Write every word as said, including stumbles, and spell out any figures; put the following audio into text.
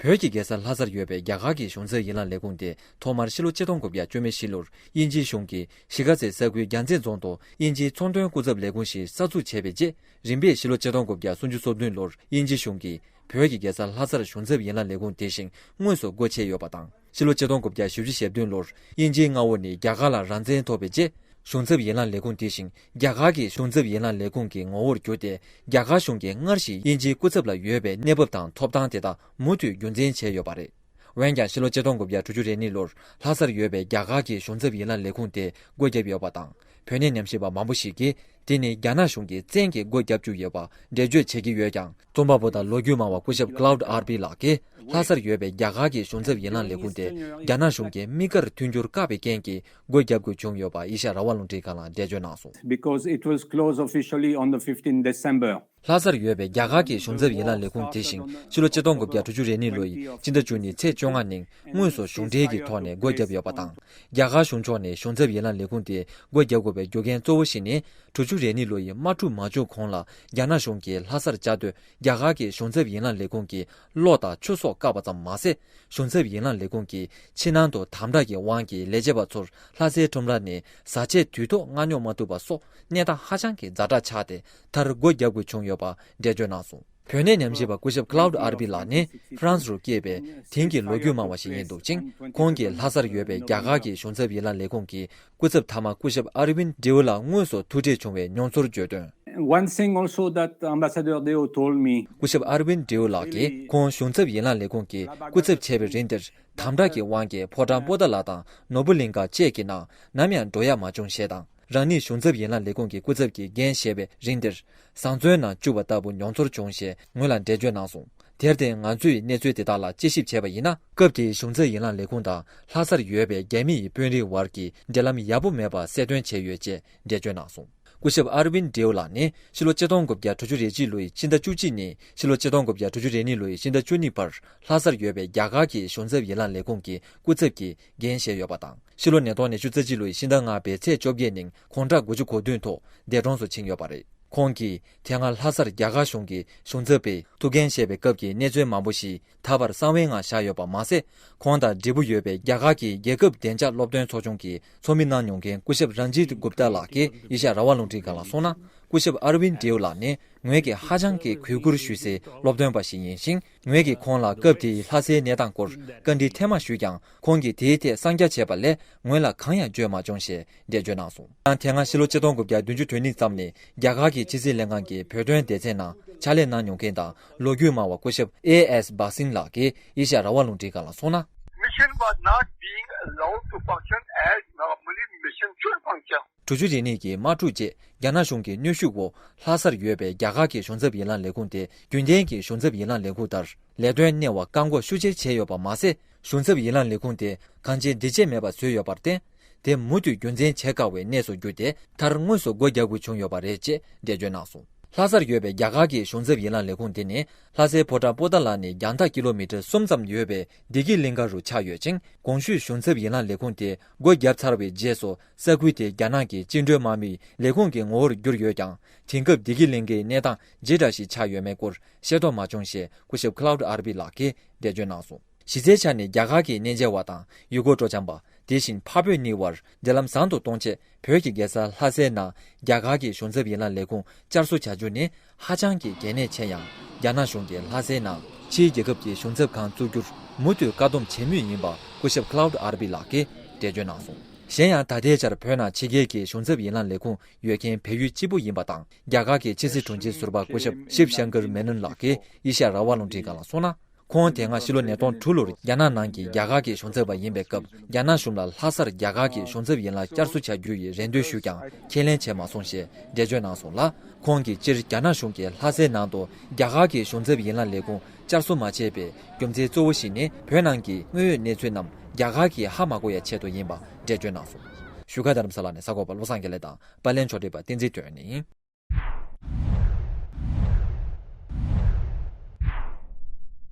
བོད་ཀྱི་རྒྱལ་ས་ལྷ་སར་ཡོད་པའི་རྒྱ་གར་གྱི་གཞུང་ཚབ་ཡན་ལག་ལས་ཁུངས་དེ་ཐོག་མར་ཕྱི་ལོ་ཆིག་སྟོང་དགུ་བརྒྱ་བཅུ་མེད་བཞི་ལོར་དབྱིན་ཇིའི་གཞུང་གིས་གཞིས་ཀ་རྩེ་ས་ཁུལ་རྒྱལ་མཚན་རྫོང་དུ་དབྱིན་ཇིའི་ཚོང་དོན་སྐུ་ཚབ་ལས་ཁུངས་ཤིག་གསར་འཛུགས་བྱས་པའི་རྗེས། རིམ་པས་ཕྱི་ལོ་ཆིག་སྟོང་དགུ་བརྒྱ་སུམ་ཅུ་སོ་བདུན་ལོར་དབྱིན་ཇི་གཞུང་གིས་བོད་ཀྱི་རྒྱལ་ས་ལྷ་སར་གཞུང་ཚབ་ཡན་ལག་ལས་ཁུངས་དེ་བཞིན་དངོས་སུ་སྒོ་ཕྱེ་ཡོད་པ་དང་། ཕྱི་ལོ་ཆིག་སྟོང་དགུ་བརྒྱ་བཞི་བཅུ་ཞེ་བདུན་ལོར་དབྱིན་ཇིའི་མངའ་འོག་ནས་རྒྱ་གར་ལ་རང་བཙན་ཐོབ་པའི་རྗེས། གཞུང་ཚབ་ཡན་ལག་ལས་ཁུངས་དེ་བཞིན་རྒྱ་གར་གྱི་གཞུང་ཚབ་ཡན་ལག་ལས་ཁུངས་ཀྱི་ངོ་བོར་གྱུར་ཏེ། རྒྱ་གར་གཞུང་གིས་སྔར་བཞིན་དབྱིན་ཇིའི་སྐུ་ཚབ་ལ་ཡོད་པའི་གནས་བབ་དང་ཐོབ་ཐང་དེ་དག་མུ་མཐུད་རྒྱུན་འཛིན་བྱས་ཡོད་པ་རེད། འོན་ཀྱང་ཕྱི་ལོ་ཆིག་སྟོང་དགུ་བརྒྱ་དྲུག་ཅུ་རེ་གཉིས་ལོར་ལྷ་སར་ཡོད་པའི་རྒྱ་གར་གྱི་གཞུང་ཚབ་ཡན་ལག་ལས་ཁུངས་དེ་སྒོ་བརྒྱབ་ཡོད་པ་དང་། བོད་གནས་ཉམས་ཞིབ་པ་མང་པོ་ཞིག་གིས་དེ་ནི་རྒྱ་ནག་གཞུང་གི་བཙན་གྱིས་སྒོ་བརྒྱབ་བཅུག་ཡོད་པ་འགྲེལ་བརྗོད་བྱེད་ཀྱི་ཡོད་ཀྱང་། རྩོམ་པ་པོ་དང་ལོ་རྒྱུས་སྨྲ་བ་སྐུ་ཞབས་Claude Arby་ལགས་ཀྱིས་ལྷ་སར་ཡོད་པའི་རྒྱ་གར་གྱི་གཞུང་ཚབ་ཡན་ལག་ལས་ཁུངས་དེ་རྒྱ་ནག་གཞུང་གིས་དམིགས་བཀར་མཐུན་འགྱུར་བཀག་པའི་རྐྱེན་གྱིས་སྒོ་བརྒྱབ་དགོས་བྱུང་ཡོད་པ་ཨེ་ཤ་ཡ་རང་དབང་རླུང་འཕྲིན་ཁང་ལ་འགྲེལ་བརྗོད་གནང་སོང་། Because it was closed officially on the fifteenth December. ལྷ་སར་ཡོད་པའི་རྒྱ་གར་གྱི་གཞུང་ཚབ་ཡན་ལག་ལས་ཁུངས་དེ་བཞིན་ཕྱི་ལོ་ཆིག་སྟོང་དགུ་བརྒྱ་དྲུག་ཅུ་རེ་གཉིས་ལོ་ཡི་སྤྱི་ཟླ་བཅུ་གཉིས་ཚེས་བཅོ་ལྔ་ཉིན་དངོས་སུ་གཞུང་འབྲེལ་གྱི་ཐོག་ནས་སྒོ་བརྒྱབ་ཡོད་པ་དང་། རྒྱ་གར་གཞུང་ཕྱོགས་ནས་གཞུང་ཚབ་ཡན་ལག་ལས་ཁུངས་དེ་སྒོ་བརྒྱབ་དགོས་པའི་རྒྱུ་རྐྱེན་གཙོ་བོ་ཞིག་ནི། དྲུག་ཅུ་རེ་གཉིས་ལོ་ཡི་དམག་འཁྲུག་མ་བྱུང་གོང་ལ་རྒྱ་ནག་གཞུང་གིས་ལྷ་སར་བཅའ་སྡོད་རྒྱ་གར་གྱི་གཞུང་ཚབ་ཡན་ལག་ལས་ཁུངས་ཀྱི་གློག་དང་ཆུ་སོགས་བཀག་པ་ཙམ་མ་ཟད། གཞུང་ཚབ་ཡན་ལག་ལས་ཁུངས་ཀྱིས་ཕྱི་ནང་དུ་དམ་དྲག་གི་དབང་གིས་ལས་བྱེད་པ་ཚོར་ལྷ་སའི་ཁྲོམ་ར་ནས་བཟའ་ཆས་དུས་ཐོག་མངགས་ཉོ་མ་ཐུབ་པ་སོགས་གནས་སྟངས་ཧ་ཅང་གི་ཛ་དྲག་ཆགས་ཏེ། མཐར་སྒོ་བརྒྱབ་དགོས་བྱུང་ཡོད་པ་འགྲེལ་བརྗོད་གནང་སོང་། བོད་གནས་ཉམས་ཞིབ་པ་སྐུ་ཞབས་Claude Arby་ལགས་ནི་ཧྥ་རན་སི་རུ་སྐྱེས་པའི་དེང་གི་ལོ་རྒྱུས་སྨྲ་བ་ཞིག་ཡིན་འདུག་ཅིང་། ཁོང་གིས་ལྷ་སར་ཡོད་པའི་རྒྱ་གར་གྱི་གཞུང་ཚབ་ཡན་ལག་ལས་ཁུངས་ཀྱི་སྐུ་ཚབ་མཐའ་མ་སྐུ་ཞབས་ཨར་ཝིན་ཌེའུ་ལགས་དངོས་སུ་ཐུག་འཕྲད་བྱུང་བའི་མྱོང་ཚོར་བརྗོད་དོན། One thing also that Ambassador Deo told me. སྐུ་ཞབས་ཨར་ཝིན་ཌེའུ་ལགས་ཀྱིས་ཁོང་གཞུང་ཚབ་ཡན་ལག་ལས་ཁུངས་ཀྱི་སྐུ་ཚབ་བྱས་པའི་རིང་འདིར། དམ་དྲག་གི་དབང་གིས་ཕོ་བྲང་པོ་ཏཱ་ལ་དང་ནོར་བུ་གླིང་ག་བཅས་ཀྱི་ནང་ནམ་ཡང་འགྲོ་ཡ་མ་བྱུང་ཞེས་དང་། རང་ཉིད་གཞུང་ཚབ་ཡན་ལག་ལས་ཁུངས་ཀྱི་སྐུ་ཚབ་ཀྱི་འགན་བཞེས་པའི་རིང་འདིར། བཟང་བཙོན་ནང་བཅུག་པ་ལྟ་བུ་མྱོང་ཚོར་བྱུང་ཞེས་ངོས་ལ་འགྲེལ་བརྗོད་གནང་སོང་། དེར་བརྟེན་ང་ཚོས་གནས་ཚུལ་དེ་དག་ལ་དཔྱད་ཞིབ་བྱས་པ་ཡིན་ན། སྐབས་དེའི་གཞུང་ཚབ་ཡན་ལག་ལས་ཁུངས་དང་ལྷ་སར་ཡོད་པའི་རྒྱ་མི་ཡི་དཔོན་རིགས་བར་གྱི་འབྲེལ་ལམ་ཡག་པོ་མེད་པ་གསལ་སྟོན་བྱས་ཡོད་ཅེས་འགྲེལ་བརྗོད་གནང་སོང་། སྐུ་ཞབས་ཨར་ཝིན་ཌེའུ་ལགས་ནི་ཕྱི་ལོ་ཆིག་སྟོང་དགུ་བརྒྱ་དྲུག་ཅུ་རེ་གཅིག་ལོའི་ཕྱི་ཟླ་བཅུ་གཅིག་ནས་ཕྱི་ལོ་ཆིག་སྟོང་དགུ་བརྒྱ་དྲུག་ཅུ་རེ་གཉིས་ལོའི་ཕྱི་ཟླ་བཅུ་གཉིས་བར་ལྷ་སར་ཡོད་པའི་རྒྱ་གར་གྱི་གཞུང་ཚབ་ཡན་ལག་ལས་ཁུངས་ཀྱི་སྐུ་ཚབ་ཀྱི་འགན་བཞེས་ཡོད་པ་དང་། ཕྱི་ལོ་ཉིས་སྟོང་ཉི་ཤུ་རྩ་གཅིག་ལོའི་ཕྱི་ཟླ་ལྔ་པའི་ཚེས་བཅོ་བརྒྱད་ཉིན་དགུང་གྲངས་དགུ་བཅུ་གོ་བདུན་ཐོག་འདས་གྲོངས་སུ་ཕྱིན་ཡོད་པ་རེད། ཁོང་གིས་དེ་སྔ་ལྷ་སར་རྒྱ་གར་གཞུང་གི་གཞུང་ཚབ་པའི་ཐུགས་འགན་བཞེས་པའི་སྐབས་ཀྱི་གནས་ཚུལ་མང་པོ་ཞིག་ད་བར་གསང་བའི་ངང་བཞག་ཡོད་པ་མ་ཟད། ཁོང་དང་འབྲས་བུ་ཡོད་པའི་རྒྱ་གར་གྱི་རྒྱལ་ཁབ་བདེ་འཇགས་སློབ་སྟོན་ཚོགས་ཆུང་གི་ཚོགས་མི་གནང་མྱོང་མཁན་སྐུ་ཞབས་རན་ཇིད་གུབ་ཏཱ་ལགས་ཀྱིས་ཨེ་ཤ་ཡ་རང་དབང་རླུང་འཕྲིན་ཁང་ལ་གསུངས་ན། སྐུ་ཞབས་ཨར་ཝིན་ཌེའུ་ལགས་ནི་ངོས་ཀྱིས་ཧ་ཅང་གི་གུས་བཀུར་ཞུ་སའི་སློབ་སྟོན་པ་ཞིག་ཡིན་ཞིང་། ངོས་ཀྱིས་ཁོང་ལ་སྐབས་དེའི་ལྷ་སའི་གནས་སྟངས་སྐོར་བཀའ་འདྲི་ཐེངས་མང་ཞུས་ཀྱང་། ཁོང་གིས་དེའི་ཐད་གསང་རྒྱ་བྱས་པ་ལས་ངོས་ལ་གང་ཡང་བརྗོད་མ་བྱུང་ཞེས་འགྲེལ་བརྗོད་གནང་སོང་། ཡང་དེ་སྔ་ཕྱི་ལོ་ཆིག་སྟོང་དགུ་བརྒྱ་བདུན་ཅུ་དོན་གཉིས་ཙམ་ནས་རྒྱ་གར་གྱི་ཕྱི་སྲིད་ལྷན་ཁང་གི་བོད་དོན་སྡེ་ཚན་ནང་ཕྱག་ལས་གནང་མྱོང་མཁན་དང་ལོ་རྒྱུས་སྨྲ་བ་སྐུ་ཞབས་ཨེ་ཨེས་བྷ་སིང་ལགས་ཀྱིས་ཨེ་ཤ་ཡ་རང་དབང་རླུང་འཕྲིན་ཁང་ལ་གསུངས་ན། Mission was not being allowed to function as normally mission should function. དྲུག་ཅུ་རེ་གཉིས་ཀྱི་དམག་འཁྲུག་རྗེས་རྒྱ་ནག་གཞུང་གི་གནོན་ཤུགས་འོག་ལྷ་སར་ཡོད་པའི་རྒྱ་གར་གྱི་གཞུང་ཚབ་ཡན་ལག་ལས་ཁུངས་དེ་རྒྱུན་ལྡན་གྱི་གཞུང་ཚབ་ཡན་ལག་ལས་ཁུངས་ལྟར་ལས་དོན་གནས་བར་བཀག་འགོག་ཤུགས་ཆེར་བྱས་ཡོད་པ་མ་ཟད། གཞུང་ཚབ་ཡན་ལག་ལས་ཁུངས་དེ་གང་ཅིའི་འགྲིག་ཆས་མེད་པ་བཟོས་ཡོད་པར་བརྟེན། དེ་མུ་མཐུད་རྒྱུན་འཛིན་བྱེད་དཀའ་བའི་གནས་སུ་གྱུར་ཏེ། མཐར་དངོས་སུ་སྒོ་རྒྱག་དགོས་བྱུང་ཡོད་པ་རེད་ཅེས་འགྲེལ་བརྗོད་གནང་སོང་། ལྷ་སར་ཡོད་པའི་རྒྱ་གར་གྱི་གཞུང་ཚབ་ཡན་ལག་ལས་ཁུངས་དེ་ནི་ལྷ་སའི་ཕོ་བྲང་པོ་ཏཱ་ལ་ནས་རྒྱང་ཐག་ཀི་ལོ་མི་ཊར་གསུམ་ཙམ་ཡོད་པའི་བདེ་སྐྱིད་གླིང་ག་རུ་ཆགས་ཡོད་ཅིང་། གོང་ཞུས་གཞུང་ཚབ་ཡན་ལག་ལས་ཁུངས་དེ་སྒོ་བརྒྱབ་ཚར་བའི་རྗེས་སུ། ས་ཁུལ་དེ་རྒྱ་ནག་གི་བཅིངས་འགྲོལ་དམག་མིའི་ལས་ཁུངས་ཀྱི་ངོ་བོར་གྱུར་ཡོད་ཀྱང་། དེང་སྐབས་བདེ་སྐྱིད་གླིང་གའི་གནས་སྟངས་ཇི་འདྲ་ཞིག་ཆགས་ཡོད་མེད་སྐོར་ཤེས་རྟོགས་མ་བྱུང་ཞེས་སྐུ་ཞབས་Claude Arby་ལགས་ཀྱིས་འགྲེལ་བརྗོད་གནང་སོང་། གཞི་རྩའི་ཆ་ནས་རྒྱ་གར་གྱི་གནས་མཇལ་བ་དང་ཡུལ་སྐོར་སྤྲོ་འཆམ་པ། དེ་བཞིན་འཕགས་བོད་གཉིས་བར་འབྲེལ་ལམ་བཟང་དུ་གཏོང་ཆེད། བོད་ཀྱི་རྒྱལ་ས་ལྷ་སའི་ནང་རྒྱ་གར་གྱི་གཞུང་ཚབ་ཡན་ལག་ལས་ཁུངས་བསྐྱར་གསོ་བྱ་རྒྱུ་ནི་ཧ་ཅང་གི་གལ་གནད་ཆེ་ཡང་། རྒྱ་ནག་གཞུང་གིས་ལྷ་སའི་ནང་ཕྱིའི་རྒྱལ་ཁབ་ཀྱི་གཞུང་ཚབ་ཁང་བཙུགས་རྒྱུར་མུ་མཐུད་བཀག་སྡོམ་བྱེད་མུས་ཡིན་པ་སྐུ་ཞབས་Claude Arby་ལགས་ཀྱིས་འགྲེལ་བརྗོད་གནང་སོང་། གཞན་ཡང་། ད་ལྟའི་ཆར་བོད་ནང་ཕྱི་རྒྱལ་གྱི་གཞུང་ཚབ་ཡན་ལག་ལས་ཁུངས་ཡོད་མཁན་བལ་ཡུལ་གཅིག་པུ་ཡིན་པ་དང་། རྒྱ་གར་གྱི་ཕྱི་སྲིད་དྲུང་ཆེ་ཟུར་པ་སྐུ་ཞབས་ཤིབ་ཤང་ཀར་མེ་ནོན་ལགས་ཀྱིས་ཨེ་ཤ་ཡ་རང་དབང་རླུང་འཕྲིན་ཁང་ལ་གསུངས་ན། ཁོང་དེ་སྔ་ཕྱི་ལོ་ཉིས་སྟོང་དྲུག་ལོར་རྒྱ་ནག་ནང་གི་རྒྱ་གར་གྱི་གཞུང་ཚབ་པ་ཡིན་པའི་སྐབས། རྒྱ་ནག་གཞུང་ལ་ལྷ་སར་རྒྱ་གར་གྱི་གཞུང་ཚབ་ཡན་ལག་བསྐྱར་གསོ་བྱ་རྒྱུ་ཡི་རེ་འདུན་ཞུས་ཀྱང་ཁས་ལེན་བྱས་མ་སོང་ཞེས་འགྲེལ་བརྗོད་གནང་སོང་ལ། ཁོང་གིས་སྤྱིར་རྒྱ་ནག་གཞུང་གིས་ལྷ་སའི་ནང་དུ་རྒྱ་གར་གྱི་གཞུང་ཚབ་ཡན་ལག་ལས་ཁུངས་བསྐྱར་གསོ་མ་བྱས་པའི་རྒྱུ་མཚན་གཙོ་བོ་ཞིག་ནི། བོད་ནང་གི་དངོས་ཡོད་གནས་ཚུལ་རྣམས་རྒྱ་གར་གྱིས་ཧ་མ་གོ་ཡ་ཆེད་དུ་ཡིན་པ་འགྲེལ་བརྗོད་གནང་སོང་། བཞུགས་སྒར་རྡ་རམ་ས་ལ་ནས་གསར་འགོད་པ་བློ་བཟང་དགེ་ལེགས་དང་། པར་ལེན་ཕྱོགས་སྒྲིག་པ་བསྟན་འཛིན་དོན་གཉེར་ཡིན།